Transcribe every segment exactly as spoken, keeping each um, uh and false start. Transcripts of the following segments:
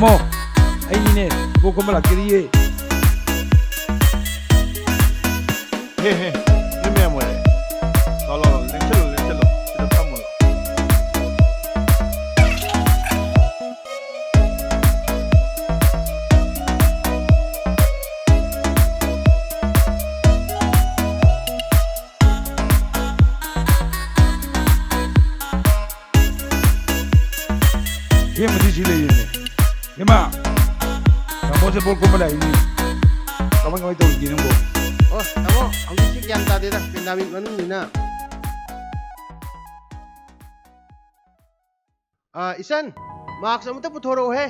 ꯑꯣ, ꯑꯩꯅꯤꯅꯦ, ꯕꯣꯜ ꯈꯣꯝꯕ ꯂꯥꯛꯆꯔꯤꯌꯦ꯫ ꯍꯦ, ꯍꯦ, ꯅꯣꯏ ꯃꯌꯥꯝ ꯑꯣꯏꯔꯦ꯫ ꯂꯥꯎ, ꯂꯥꯎ, ꯂꯥꯎ, ꯂꯦꯡꯁꯜꯂꯣ, ꯂꯦꯡꯁꯜꯂꯣ꯫ ꯁꯤꯗ ꯐꯝꯃꯣ꯫ ꯏꯕꯦꯝꯃꯗꯤ ꯁꯤ ꯂꯩꯔꯦꯅꯦ꯫ ꯏꯃꯥ, ꯇꯥꯃꯣꯁꯦ ꯕꯣꯜ ꯈꯣꯝꯕ ꯂꯥꯛꯏꯅꯦ꯫ ꯀꯃꯥꯏ, ꯀꯃꯥꯏ ꯇꯧꯔꯤꯒꯦ ꯅꯪꯕꯣ? ꯑꯣ, ꯇꯥꯃꯣ, ꯍꯧꯖꯤꯛꯁꯤ ꯒ꯭ꯌꯥꯟ ꯇꯥꯗꯦꯗ, pandemic ꯃꯅꯨꯡꯅꯤꯅ꯫ ꯑꯥ, ꯏꯆꯟ, mask ꯑꯃꯇ ꯄꯨꯊꯣꯔꯛꯎꯍꯦ꯫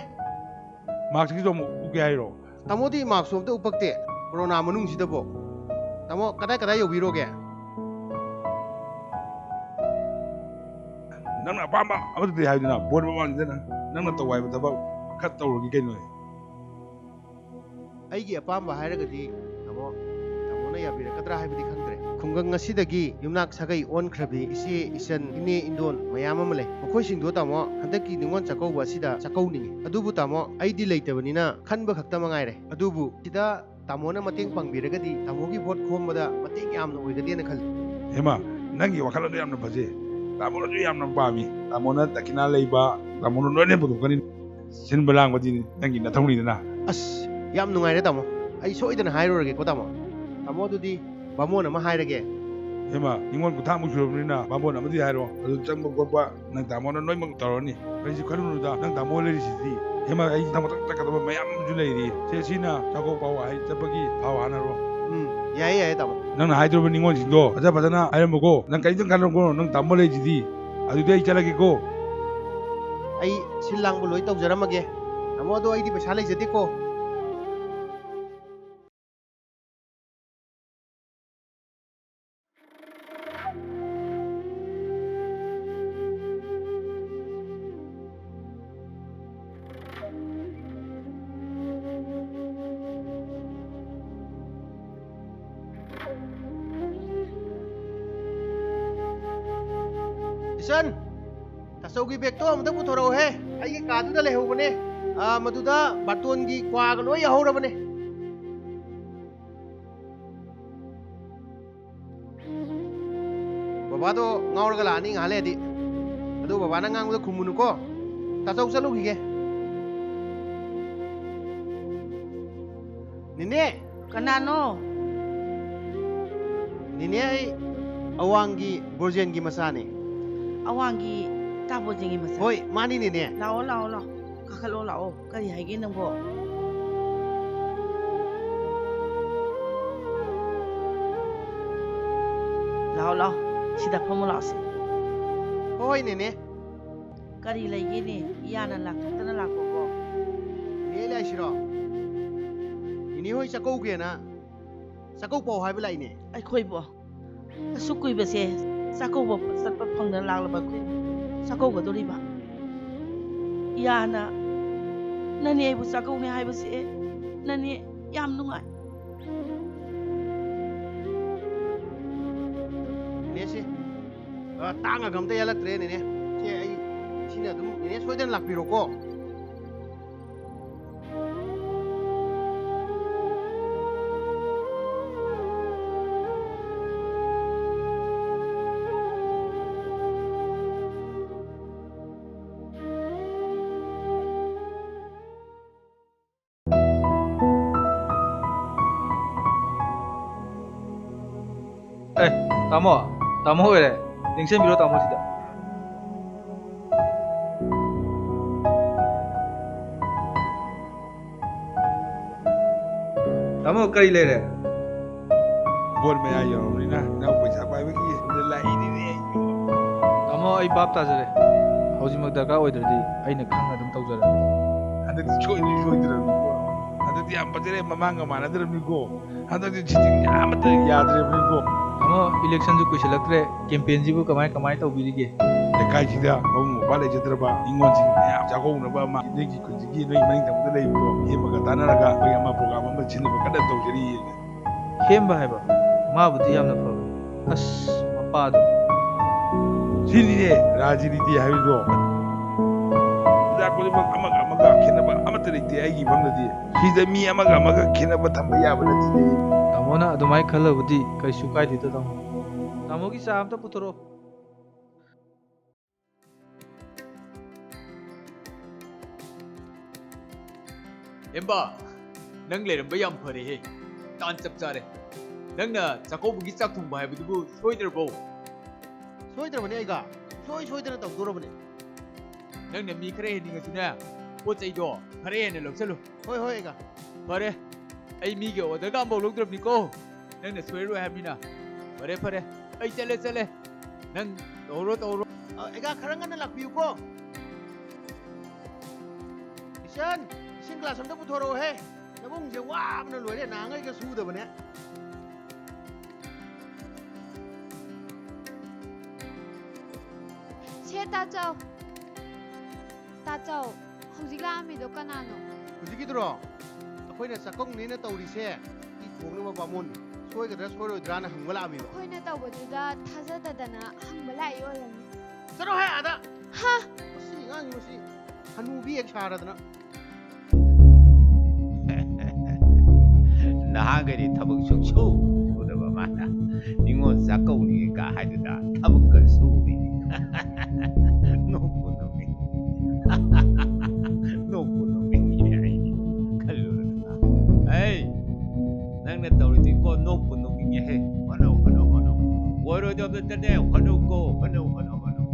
Maskꯀꯤꯗꯣ ꯑꯃꯨꯛ ꯎꯞꯀꯦ ꯍꯥꯏꯔꯣ? ꯇꯥꯃꯣꯗꯤ mask ꯑꯝꯇ ꯎꯞꯄꯛꯇꯦ, corona ꯃꯅꯨꯡꯁꯤꯗꯕꯣ꯫ ꯇꯥꯃꯣ, ꯀꯗꯥꯏ ꯀꯗꯥꯏ ꯌꯧꯕꯤꯔꯣꯒꯦ? ꯅꯪꯅ ꯑꯄꯥꯝꯕ ꯑꯃꯗꯗꯤ ꯍꯥꯏꯗꯅ, ꯕꯣꯔ ꯃꯃꯥꯡꯁꯤꯗ ꯅꯪ, ꯅꯪꯅ ꯇꯧ ꯍꯥꯏꯕ ꯊꯕꯛ ꯈꯔ ꯇꯧꯔꯒꯦ ꯀꯩꯅꯣ꯫ ꯑꯩꯒꯤ ꯑꯄꯥꯝꯕ ꯍꯥꯏꯔꯒꯗꯤ, ꯇꯥꯃꯣ, ꯇꯥꯃꯣꯅ ꯌꯥꯕꯤꯔꯛꯀꯗ꯭ꯔꯥ ꯍꯥꯏꯕꯗꯤ ꯈꯪꯗ꯭ꯔꯦ꯫ ꯈꯨꯡꯒꯪ ꯑꯁꯤꯗꯒꯤ ꯌꯨꯝꯅꯥꯛ ꯁꯥꯒꯩ ꯑꯣꯟꯈ꯭ꯔꯕꯤ ꯏꯆꯦ, ꯏꯆꯟ, ꯏꯅꯦ, ꯏꯟꯗꯣꯟ ꯃꯌꯥꯝ ꯑꯃ ꯂꯩ꯫ ꯃꯈꯣꯏꯁꯤꯡꯗꯣ, ꯇꯥꯃꯣ, ꯍꯟꯗꯛꯀꯤ ꯅꯤꯉꯣꯜ ꯆꯥꯛꯀꯧꯕ ꯑꯁꯤꯗ ꯆꯥꯛꯀꯧꯅꯤꯡꯉꯤ꯫ ꯑꯗꯨꯕꯨ, ꯇꯥꯃꯣ, ꯑꯩꯗꯤ ꯂꯩꯇꯕꯅꯤꯅ ꯈꯟꯕ ꯈꯛꯇ ꯃꯉꯥꯏꯔꯦ꯫ ꯑꯗꯨꯕꯨ ꯁꯤꯗ ꯇꯥꯃꯣꯅ ꯃꯇꯦꯡ ꯄꯥꯡꯕꯤꯔꯒꯗꯤ ꯇꯥꯃꯣꯒꯤ ꯚꯣꯠ ꯈꯣꯝꯕꯗ ꯃꯇꯦꯡ ꯌꯥꯝꯅ ꯑꯣꯏꯒꯅꯤꯅ ꯈꯜꯂꯤ꯫ ꯍꯦꯃꯥ, ꯅꯪꯒꯤ ꯋꯥꯈꯜꯂꯣꯟꯗꯣ ꯌꯥꯝꯅ ꯐꯖꯩ꯫ ꯇꯥꯃꯣꯅꯁꯨ ꯌꯥꯝꯅ ꯄꯥꯝꯃꯤ꯫ ꯇꯥꯃꯣꯅ ꯗꯈꯤꯅꯥ ꯂꯩꯕ, ꯇꯥꯃꯣꯅ ꯂꯣꯏꯅ ꯄꯨꯊꯣꯛꯀꯅꯤ꯫ ꯁꯤꯟꯕ ꯂꯥꯡꯕꯗꯤ ꯅꯪꯒꯤ ꯅꯊꯧꯅꯤꯗꯅ꯫ ꯑꯁ, ꯌꯥꯝ ꯅꯨꯡꯉꯥꯏꯔꯦ ꯇꯥꯃꯣ꯫ ꯑꯩ ꯁꯣꯏꯗꯅ ꯍꯥꯏꯔꯨꯔꯒꯦꯀꯣ ꯇꯥꯃꯣ꯫ ꯇꯥꯃꯣ, ꯑꯗꯨꯗꯤ ꯕꯥꯃꯣꯟ ꯑꯃ ꯍꯥꯏꯔꯒꯦ꯫ ꯍꯦꯃꯥ, ꯅꯤꯉꯣꯜ ꯀꯨꯟꯊ꯭ꯔꯥꯃꯨꯛ ꯁꯨꯔꯕꯅꯤꯅ ꯕꯥꯃꯣꯟ ꯑꯃꯗꯤ ꯍꯥꯏꯔꯣ꯫ ꯑꯗꯨ ꯆꯪꯕ ꯈꯣꯠꯄ ꯅꯪ ꯇꯥꯃꯣꯅ ꯂꯣꯏꯅꯃꯛ ꯇꯧꯔꯅꯤ꯫ ꯀꯔꯤꯁꯨ ꯈꯜꯂꯨꯅꯨꯗ, ꯅꯪ ꯇꯥꯃꯣ ꯂꯩꯔꯤꯁꯤꯗꯤ꯫ ꯍꯦꯃꯥ, ꯑꯩ ꯅꯪ ꯃꯊꯛ ꯆꯠꯀꯗꯕ ꯃꯌꯥꯝ ꯑꯃꯁꯨ ꯂꯩꯔꯤ꯫ ꯁꯦ, ꯁꯤꯅ ꯆꯥꯛꯀꯧ ꯄꯥꯎ ꯍꯥꯏ ꯆꯠꯄꯒꯤ ꯊꯥꯎ ꯍꯥꯟꯅꯔꯣ꯫ ꯎꯝ, ꯌꯥꯏꯌꯦ, ꯌꯥꯏꯌꯦ, ꯇꯥꯃꯣ꯫ ꯅꯪꯅ ꯍꯥꯏꯗꯧꯔꯕ ꯅꯤꯉꯣꯜꯁꯤꯡꯗꯣ ꯐꯖ ꯐꯖꯅ ꯍꯥꯏꯔꯝꯃꯨꯀꯣ꯫ ꯅꯪ ꯀꯔꯤꯝꯇ ꯈꯜꯂꯨꯅꯨꯀꯣ, ꯅꯪ ꯇꯥꯃꯣ ꯂꯩꯔꯤꯁꯤꯗꯤ꯫ ꯑꯗꯨꯗꯤ ꯑꯩ ꯆꯠꯂꯒꯦꯀꯣ꯫ ꯑꯩ ꯁꯤꯜ ꯂꯥꯡꯕ ꯂꯣꯏ ꯇꯧꯖꯔꯝꯃꯒꯦ꯫ ꯇꯥꯃꯣ, ꯑꯗꯣ ꯑꯩꯗꯤ ꯄꯩꯁꯥ ꯂꯩꯖꯗꯦꯀꯣ꯫ ꯏꯆꯟ, ꯇꯥꯆꯧꯒꯤ ꯕꯦꯒꯇꯣ ꯑꯃꯨꯛꯇ ꯄꯨꯊꯣꯔꯛꯎꯍꯦ, ꯑꯩꯒꯤ ꯀꯥꯗꯨꯗ ꯂꯩꯍꯧꯕꯅꯦ꯫ ꯑꯥ, ꯃꯗꯨꯗ ꯕꯥꯔꯇꯣꯟꯒꯤ ꯀ꯭ꯋꯥꯒ ꯂꯣꯏ ꯌꯥꯎꯍꯧꯔꯕꯅꯦ꯫ ꯕꯕꯥꯗꯣ ꯉꯥꯎꯔꯒ ꯂꯥꯛꯑꯅꯤ ꯉꯥꯏꯍꯥꯛ ꯂꯩꯔꯗꯤ꯫ ꯑꯗꯨ ꯕꯕꯥꯅ ꯉꯥꯡꯕꯗ ꯈꯨꯝꯃꯨꯅꯨꯀꯣ꯫ ꯇꯥꯆꯧ ꯆꯠꯂꯨꯈꯤꯒꯦ꯫ ꯅꯦꯅꯦ! ꯀꯅꯥꯅꯣ? ꯅꯦꯅꯦ, ꯑꯩ ꯑꯋꯥꯡꯒꯤ ꯕꯣꯔꯖꯦꯟꯒꯤ ꯃꯆꯥꯅꯦ꯫ ꯑꯋꯥꯡꯒꯤ ꯏꯇꯥ ꯕꯣꯔꯖꯦꯟꯒꯤ ꯃꯆꯥ? ꯍꯣꯏ, ꯃꯥꯅꯤ ꯅꯦꯅꯦ꯫ ꯂꯥꯛꯑꯣ, ꯂꯥꯛꯑꯣ, ꯂꯥꯛꯑꯣ꯫ ꯀꯥꯈꯠꯂꯣ, ꯂꯥꯛꯑꯣ꯫ ꯀꯔꯤ ꯍꯥꯏꯒꯦ ꯅꯪꯕꯣ? ꯂꯥꯛꯑꯣ, ꯂꯥꯛꯑꯣ꯫ ꯁꯤꯗ ꯐꯝꯃꯣ ꯂꯥꯛꯑꯣꯁꯦ꯫ ꯍꯣꯏ, ꯅꯦꯅꯦ꯫ ꯀꯔꯤ ꯂꯩꯒꯦꯅꯦ? ꯏꯌꯥꯅ ꯂꯥꯛꯊꯣꯛꯇꯅ ꯂꯥꯛꯄꯕꯣ? ꯅꯦ ꯂꯥꯛꯏꯁꯤꯔꯣ? ꯏꯅꯦ ꯍꯣꯏ ꯆꯥꯛꯀꯧꯒꯦꯅ ꯆꯥꯛꯀꯧ ꯄꯥꯎ ꯍꯥꯏꯕ ꯂꯥꯛꯏꯅꯦ꯫ ꯑꯩꯈꯣꯏꯕꯣ? ꯑꯁꯨꯛ ꯀꯨꯏꯕꯁꯦ ꯆꯥꯛꯀꯧꯕ ꯆꯠꯄ ꯐꯪꯗꯅ ꯂꯥꯛꯂꯕ ꯑꯩꯈꯣꯏ ꯆꯥꯛꯀꯧꯒꯗꯧꯔꯤꯕ? ꯏꯌꯥꯅ ꯅꯅꯦ ꯑꯩꯕꯨ ꯆꯥꯛꯀꯧꯅꯦ ꯍꯥꯏꯕꯁꯦ ꯅꯅꯦ ꯌꯥꯝ ꯅꯨꯡꯉꯥꯏ꯫ ꯅꯦꯅꯦꯁꯦ, ꯑ, ꯇꯥꯡꯉꯒ ꯑꯝꯇ ꯌꯥꯜꯂꯛꯇ꯭ꯔꯦ ꯅꯦꯅꯦ꯫ ꯁꯦ, ꯑꯩ ꯁꯤꯅ ꯑꯗꯨꯝ ꯅꯦꯅꯦ ꯁꯣꯏꯗꯅ ꯂꯥꯛꯄꯤꯔꯣꯀꯣ꯫ ꯑꯦ, ꯇꯥꯃꯣ, ꯇꯥꯃꯣ ꯑꯣꯏꯔꯦ꯫ ꯂꯦꯡꯁꯤꯟꯕꯤꯔꯣ ꯇꯥꯃꯣ ꯁꯤꯗ꯫ ꯇꯥꯃꯣ, ꯀꯔꯤ ꯂꯩꯔꯦ? ꯕꯣꯠ ꯃꯌꯥ ꯌꯧꯔꯕꯅꯤꯅ ꯏꯅꯥꯎ ꯄꯩꯁꯥ ꯄꯥꯏꯕꯒꯤ ꯂꯥꯛꯏꯅꯤꯅꯦ ꯑꯩ꯫ ꯇꯥꯃꯣ, ꯑꯩ ꯚꯥꯞ ꯇꯥꯖꯔꯦ꯫ ꯍꯧꯖꯤꯛꯃꯛ ꯗꯔꯀꯥꯔ ꯑꯣꯏꯗ꯭ꯔꯗꯤ ꯑꯩꯅ ꯈꯪꯅ ꯑꯗꯨꯝ ꯇꯧꯖꯔꯒꯦ꯫ ꯍꯟꯗꯛꯇꯤ ꯁꯣꯏꯗꯤ ꯁꯣꯏꯗ꯭ꯔꯕꯅꯤꯀꯣ꯫ ꯍꯟꯗꯛꯇꯤ ꯌꯥꯝ ꯐꯖꯔꯦ, ꯃꯃꯥꯡꯒ ꯃꯥꯟꯅꯗ꯭ꯔꯕꯅꯤꯀꯣ꯫ ꯍꯟꯗꯛꯇꯤ ꯁꯤꯇꯤꯡ ꯑꯃꯠꯇ ꯌꯥꯗ꯭ꯔꯦꯕꯅꯤꯀꯣ꯫ ꯇꯥꯃꯣ, ꯏꯂꯦꯛꯁꯟꯁꯨ ꯀꯨꯏꯁꯤꯜꯂꯛꯇ꯭ꯔꯦ, ꯀꯦꯝꯄꯦꯟꯁꯤꯕꯨ ꯀꯃꯥꯏ ꯀꯃꯥꯏ ꯇꯧꯕꯤꯔꯤꯒꯦ? ꯂꯩꯀꯥꯏꯁꯤꯗ ꯃꯕꯨꯡ ꯃꯧꯄ꯭ꯋꯥ ꯂꯩꯖꯗ꯭ꯔꯕ ꯅꯤꯉꯣꯜꯁꯤꯡ ꯃꯌꯥꯝ ꯆꯥꯛꯀꯧꯅꯕ ꯑꯃ, ꯅꯣꯏꯒꯤ ꯈꯨꯟꯁꯤꯒꯤ ꯅꯣꯏ ꯃꯅꯤꯡ ꯊꯪꯕꯗ ꯂꯩꯕꯗꯣ, ꯍꯦꯝꯕꯒ ꯇꯥꯟꯅꯔꯒ ꯑꯩꯈꯣꯏ ꯑꯃ ꯄ꯭ꯔꯣꯒ꯭ꯔꯥꯝ ꯑꯃ ꯁꯤꯟꯅꯕ ꯀꯟꯅ ꯇꯧꯖꯔꯤꯌꯦ꯫ ꯍꯦꯝꯕ ꯍꯥꯏꯕ? ꯃꯥꯕꯨꯗꯤ ꯌꯥꯝꯅ ꯐꯕꯅꯤ꯫ ꯑꯁ, ꯃꯄꯥꯗꯣ꯫ ꯁꯤꯅꯤꯅꯦ ꯔꯥꯖꯅꯤꯇꯤ ꯍꯥꯏꯕꯗꯣ꯫ ꯄ꯭ꯔꯖꯥ ꯈꯨꯗꯤꯡꯃꯛ ꯑꯃꯒ ꯑꯃꯒ ꯈꯦꯠꯅꯕ ꯑꯩꯒꯤ ꯏꯐꯝꯗꯗꯤ ꯁꯤꯗ ꯃꯤ ꯑꯃꯒ ꯑꯃꯒ ꯈꯦꯠꯅꯕ ꯊꯝꯕ ꯌꯥꯕ ꯅꯠꯇꯦ꯫ ꯇꯥꯃꯣꯅ ꯑꯗꯨꯃꯥꯏꯅ ꯈꯜꯂꯕꯨꯗꯤ ꯀꯩꯁꯨ ꯀꯥꯏꯗꯦꯗ, ꯇꯥꯃꯣ꯫ ꯇꯥꯃꯣꯒꯤ ꯆꯥ ꯑꯝꯇ ꯄꯨꯊꯣꯔꯛꯑꯣ꯫ ꯑꯦꯝꯕꯥ, ꯅꯪ ꯂꯩꯔꯝꯕ ꯌꯥꯝ ꯐꯔꯦꯍꯦ꯫ ꯇꯥꯟ ꯆꯞ ꯆꯥꯔꯦ꯫ ꯅꯪꯅ ꯆꯥꯛꯀꯧꯕꯒꯤ ꯆꯥꯛ ꯊꯣꯡꯕ ꯍꯥꯏꯕꯗꯨꯕꯨ ꯁꯣꯏꯗ꯭ꯔꯕꯣ? ꯁꯣꯏꯗ꯭ꯔꯕꯅꯦ ꯑꯩꯒ꯫ ꯁꯣꯏ ꯁꯣꯏꯗꯅ ꯇꯧꯗꯣꯔꯕꯅꯦ꯫ ꯅꯪꯅ ꯃꯤ ꯈꯔ ꯍꯦꯟꯅꯤꯡꯉꯁꯨꯅꯦ, ꯄꯣꯠ ꯆꯩꯗꯣ ꯈꯔ ꯍꯦꯟꯅ ꯂꯧꯁꯜꯂꯨ꯫ ꯍꯣꯏ, ꯍꯣꯏ, ꯑꯩꯒ꯫ ꯐꯔꯦ, ꯑꯩ ꯃꯤꯒꯤ orderꯒ ꯑꯝꯐꯥꯎ ꯂꯧꯗ꯭ꯔꯕꯅꯤꯀꯣ꯫ ꯅꯪꯅ ꯁꯣꯏꯔꯣꯏ ꯍꯥꯏꯕꯅꯤꯅ꯫ ꯐꯔꯦ, ꯐꯔꯦ, ꯑꯩ ꯆꯠꯂꯦ, ꯆꯠꯂꯦ꯫ ꯅꯪ ꯇꯧꯔꯣ, ꯇꯧꯔꯣ꯫ ꯑ, ꯑꯩꯒ ꯈꯔ ꯉꯟꯅ ꯂꯥꯛꯄꯤꯌꯨꯀꯣ꯫ ꯏꯆꯟ, ꯏꯁꯤꯡ glass ꯑꯝꯇ ꯄꯨꯊꯣꯔꯛꯑꯣꯍꯦ꯫ ꯅꯕꯨꯡꯁꯦ ꯋꯥꯕꯅ ꯂꯣꯏꯔꯦ, ꯅꯍꯥꯟꯈꯩꯒ ꯁꯨꯗꯕꯅꯦ꯫ ꯁꯦ ꯇꯥꯆꯧ꯫ ꯇꯥꯆꯧ, ꯍꯧꯖꯤꯛ ꯂꯥꯛꯑꯝꯃꯤꯗꯣ ꯀꯅꯥꯅꯣ? ꯍꯧꯖꯤꯛꯀꯤꯗꯨꯔꯣ? ꯑꯩꯈꯣꯏꯅ ꯆꯥꯛꯀꯧꯅꯦꯅ ꯇꯧꯔꯤꯁꯦ, ꯎꯇꯤ ꯊꯣꯡꯅꯕ ꯕꯥꯃꯣꯟ ꯁꯣꯏꯒꯗ꯭ꯔꯥ ꯁꯣꯏꯔꯣꯏꯗ꯭ꯔꯥꯅ ꯍꯪꯕ ꯂꯥꯛꯑꯝꯃꯤꯕ꯫ ꯑꯩꯈꯣꯏꯅ ꯇꯧꯕꯗꯨꯗ ꯊꯥꯖꯗꯗꯅ ꯍꯪꯕ ꯂꯥꯛꯏ ꯑꯣꯏꯔꯝꯅꯤ꯫ ꯆꯠꯂꯣꯍꯦ ꯑꯥꯗ! ꯍꯥ? ꯃꯁꯤ ꯑꯉꯥꯡꯁꯤ ꯃꯁꯤ ꯍꯅꯨꯕꯤ ꯍꯦꯛ ꯁꯥꯔꯗꯅ꯫ ꯅꯍꯥꯟꯈꯩꯗꯤ ꯊꯕꯛ ꯁꯨꯡꯁꯨ ꯁꯨꯗꯕ ꯃꯥꯅ ꯅꯤꯉꯣꯜ ꯆꯥꯛꯀꯧꯅꯤ ꯀ ꯍꯥꯏꯗꯨꯗ ꯊꯕꯛꯀ ꯁꯨꯔꯤ꯫ ꯅꯣꯛꯄꯨ ꯅꯣꯛꯅꯤꯡ-, ꯅꯣꯛꯄꯨ ꯅꯣꯛꯅꯤꯡꯉꯦ ꯑꯩ ꯈꯜꯂꯨꯔꯒ꯫ ꯑꯩ, ꯅꯪꯅ ꯇꯧꯔꯤꯗꯨꯀꯣ ꯅꯣꯛꯄꯨ ꯅꯣꯛꯅꯤꯡꯉꯦꯍꯦ꯫ ꯍꯣꯠꯅꯧ, ꯍꯣꯠꯅꯧ, ꯍꯣꯠꯅꯧ꯫ ꯑꯣꯏꯔꯣꯏꯗꯕꯗꯇꯅꯦ ꯍꯣꯠꯅꯧꯀꯣ, ꯍꯣꯠꯅꯧ, ꯍꯣꯠꯅꯧ, ꯍꯣꯠꯅꯧ꯫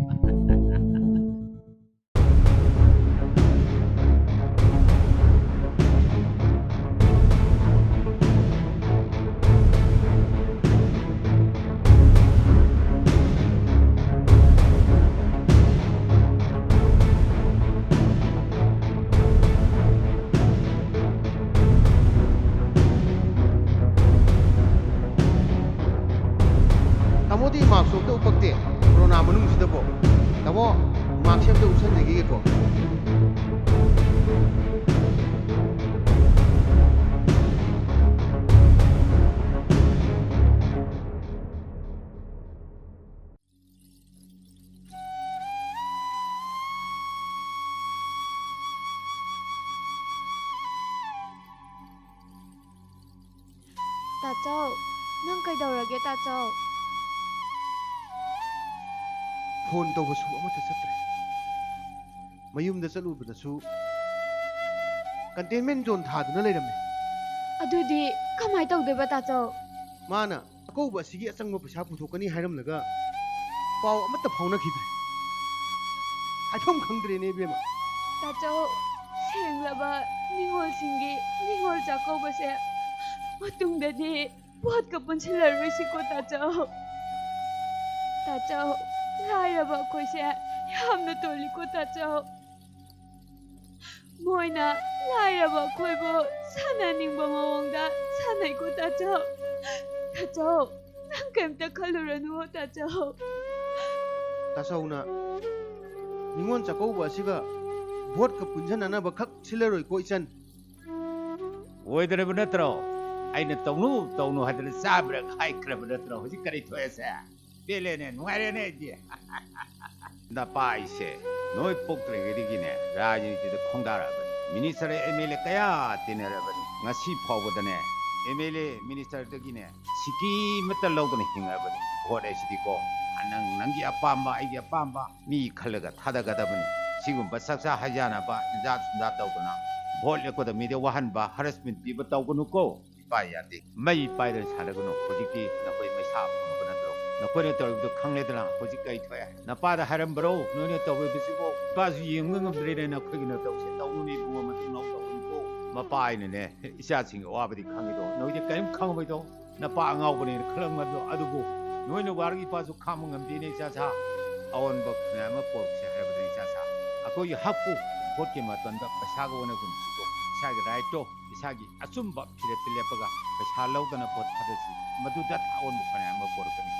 ꯇꯥꯃꯣꯗꯤ mask ꯑꯝꯇ ꯎꯞꯄꯛꯇꯦ, corona ꯃꯅꯨꯡꯁꯤꯗꯕꯣ꯫ ꯇꯥꯃꯣ, mask ꯁꯦ ꯑꯝꯇ ꯎꯞꯁꯟꯖꯈꯤꯒꯦꯀꯣ꯫ ꯇꯥꯆꯧ, ꯅꯪ ꯀꯩꯗꯧꯔꯒꯦ ꯇꯥꯆꯧ? ꯐꯣꯟ ꯇꯧꯕꯁꯨ ꯑꯃꯠꯇ ꯆꯠꯇ꯭ꯔꯦ꯫ ꯃꯌꯨꯝꯗ ꯆꯠꯂꯨꯕꯗꯁꯨ ꯀꯟꯇꯦꯟꯃꯦꯟ ꯖꯣꯟ ꯊꯥꯗꯨꯅ ꯂꯩꯔꯝꯃꯦ꯫ ꯑꯗꯨꯗꯤ ꯀꯃꯥꯏ ꯇꯧꯗꯣꯏꯕ ꯇꯥꯆꯧ? ꯃꯥꯅ ꯑꯀꯧꯕ ꯑꯁꯤꯒꯤ ꯑꯆꯪꯕ ꯄꯩꯁꯥ ꯄꯨꯊꯣꯛꯀꯅꯤ ꯍꯥꯏꯔꯝꯂꯒ ꯄꯥꯎ ꯑꯃꯠꯇ ꯐꯥꯎꯅꯈꯤꯗ꯭ꯔꯦ꯫ ꯍꯥꯏꯐꯝ ꯈꯪꯗ꯭ꯔꯦꯅꯦ ꯏꯕꯦꯝꯃ꯫ ꯇꯥꯆꯧ, ꯁꯦꯡꯂꯕ ꯅꯤꯉꯣꯜꯁꯤꯡꯒꯤ ꯅꯤꯉꯣꯜ ꯆꯥꯛꯀꯧꯕꯁꯦ ꯃꯇꯨꯡꯗꯗꯤ ꯚꯣꯠꯀ ꯄꯨꯟꯁꯤꯜꯂꯔꯣꯏꯁꯤꯀꯣ ꯇꯥꯆꯧ꯫ ꯇꯥꯆꯧ, ꯂꯥꯏꯔꯕ ꯑꯩꯈꯣꯏꯁꯦ ꯌꯥꯝꯅ ꯇꯣꯜꯂꯤꯀꯣ ꯇꯥꯆꯧ꯫ ꯃꯣꯏꯅ ꯂꯥꯏꯔꯕ ꯑꯩꯈꯣꯏꯕꯨ ꯁꯥꯟꯅꯅꯤꯡꯕ ꯃꯑꯣꯡꯗ ꯁꯥꯟꯅꯩꯀꯣ ꯇꯥꯆꯧ꯫ ꯇꯥꯆꯧ, ꯅꯪ ꯀꯩꯝꯇ ꯈꯜꯂꯨꯔꯅꯨ ꯇꯥꯆꯧ꯫ ꯇꯥꯆꯧꯅ ꯅꯤꯉꯣꯜ ꯆꯥꯛꯀꯧꯕ ꯑꯁꯤꯒ ꯚꯣꯠꯀ ꯄꯨꯟꯁꯤꯟꯅꯅꯕ ꯈꯛ ꯁꯤꯜꯂꯔꯣꯏꯀꯣ ꯏꯆꯟ꯫ ꯑꯣꯏꯗ꯭ꯔꯕ ꯅꯠꯇ꯭ꯔꯣ? ꯑꯩꯅ ꯇꯧꯅꯨ ꯇꯧꯅꯨ ꯍꯥꯏꯗꯅ ꯆꯥꯕ꯭ꯔꯥ ꯍꯥꯏꯈ꯭ꯔꯕ ꯅꯠꯇ꯭ꯔꯣ? ꯍꯧꯖꯤꯛ ꯀꯔꯤ ꯊꯣꯛꯑꯦꯁꯦ? ꯄꯦꯜꯂꯦꯅꯦ, ꯅꯨꯡꯉꯥꯏꯔꯦꯅꯦ ꯑꯩꯗꯤ꯫ ꯅꯄꯥ ꯑꯩꯁꯦ ꯅꯣꯏ ꯄꯣꯛꯇ꯭ꯔꯤꯉꯩꯗꯒꯤꯅꯦ ꯔꯥꯖꯅꯤꯇꯤꯗ ꯈꯣꯡꯗꯥꯔꯛꯑꯕꯅꯤ꯫ ꯃꯤꯅꯤꯁꯇꯔ ꯑꯦꯝ ꯑꯦꯜ ꯑꯦ ꯀꯌꯥ ꯇꯤꯟꯅꯔꯕꯅꯤ꯫ ꯉꯁꯤ ꯐꯥꯎꯕꯗꯅꯦ ꯑꯦꯝ ꯑꯦꯜ ꯑꯦ ꯃꯤꯅꯤꯁꯇꯔꯗꯒꯤꯅꯦ ꯁꯤꯀꯤ ꯑꯃꯠꯇ ꯂꯧꯗꯅ ꯍꯤꯡꯉꯕꯅꯤ꯫ ꯚꯣꯠ ꯍꯥꯏꯁꯤꯗꯤꯀꯣ, ꯅꯪ ꯅꯪꯒꯤ ꯑꯄꯥꯝꯕ, ꯑꯩꯒꯤ ꯑꯄꯥꯝꯕ ꯃꯤ ꯈꯜꯂꯒ ꯊꯥꯗꯒꯗꯕꯅꯤ꯫ ꯁꯤꯒꯨꯝꯕ ꯆꯥꯛꯆꯥ ꯍꯩꯖꯥꯟꯅꯕ, ꯏꯟꯖꯥ ꯁꯨꯝꯖꯥ ꯇꯧꯗꯅ ꯚꯣꯠ ꯂꯦꯞꯄꯗ ꯃꯤꯗ ꯋꯥꯍꯟꯕ, ꯍꯔꯥꯁꯃꯦꯟ ꯄꯤꯕ ꯇꯧꯒꯅꯨꯀꯣ꯫ ꯏꯄꯥ ꯌꯥꯗꯦ꯫ ꯃꯩ ꯄꯥꯏꯗꯅ ꯁꯥꯟꯅꯒꯅꯨ꯫ ꯍꯧꯖꯤꯛꯇꯤ ꯅꯈꯣꯏ ꯃꯩꯁꯥ ꯐꯪꯉꯕ ꯅꯠꯇ꯭ꯔꯣ? ꯅꯈꯣꯏꯅ ꯇꯧꯔꯤꯕꯗꯨ ꯈꯪꯂꯦꯗꯅ꯫ ꯍꯧꯖꯤꯛ ꯀꯩ ꯊꯣꯛꯑꯦ? ꯅꯄꯥꯗ ꯍꯥꯏꯔꯝꯕ꯭ꯔꯣ? ꯅꯣꯏꯅ ꯇꯧꯔꯤꯕꯁꯤꯕꯣ? ꯏꯄꯥꯁꯨ ꯌꯦꯡꯕ ꯉꯝꯗ꯭ꯔꯦꯅꯦ, ꯅꯈꯣꯏꯒꯤꯅ ꯇꯧꯁꯦ꯫ ꯇꯧꯅꯨꯅꯦ ꯏꯕꯨꯡꯉꯣ, ꯃꯇꯨꯡ ꯅꯥꯎ ꯇꯧꯒꯅꯨꯀꯣ꯫ ꯃꯄꯥ ꯑꯩꯅꯅꯦ ꯏꯆꯥꯁꯤꯡꯒꯤ ꯑꯋꯥꯕꯗꯤ ꯈꯪꯉꯤꯗꯣ, ꯅꯣꯏꯗꯤ ꯀꯔꯤꯝ ꯈꯪꯉꯝꯃꯣꯏꯗꯣ꯫ ꯅꯄꯥ ꯑꯉꯥꯎꯕꯅꯦꯅ ꯈꯜꯂꯝꯒꯗ꯭ꯔꯣ? ꯑꯗꯨꯕꯨ ꯅꯣꯏꯅ ꯋꯥꯔꯒ ꯏꯄꯥꯁꯨ ꯈꯥꯡꯕ ꯉꯝꯗꯦꯅꯦ, ꯏꯆꯥꯁꯥ꯫ ꯑꯑꯣꯟꯕ ꯃꯌꯥꯝ ꯑꯃ ꯄꯣꯔꯛꯁꯦ ꯍꯥꯏꯔꯕꯗꯤ, ꯏꯆꯥꯁꯥ, ꯑꯩꯈꯣꯏꯒꯤ ꯍꯛꯄꯨ ꯚꯣꯠꯀꯤ ꯃꯇꯝꯗ ꯄꯩꯁꯥꯒ ꯑꯣꯟꯅꯒꯨꯝꯁꯤꯀꯣ꯫ ꯏꯁꯥꯒꯤ ꯔꯥꯏꯠꯇꯣ, ꯏꯁꯥꯒꯤ ꯑꯆꯨꯝꯕ ꯐꯤꯔꯦꯞꯇ ꯂꯦꯞꯄꯒ ꯄꯩꯁꯥ ꯂꯧꯗꯅ ꯚꯣꯠ ꯊꯥꯗꯁꯤ꯫ ꯃꯗꯨꯗ ꯑꯑꯣꯟꯕ ꯐꯅꯌꯥꯝ ꯑꯃ ꯄꯣꯔꯛꯀꯅꯤ꯫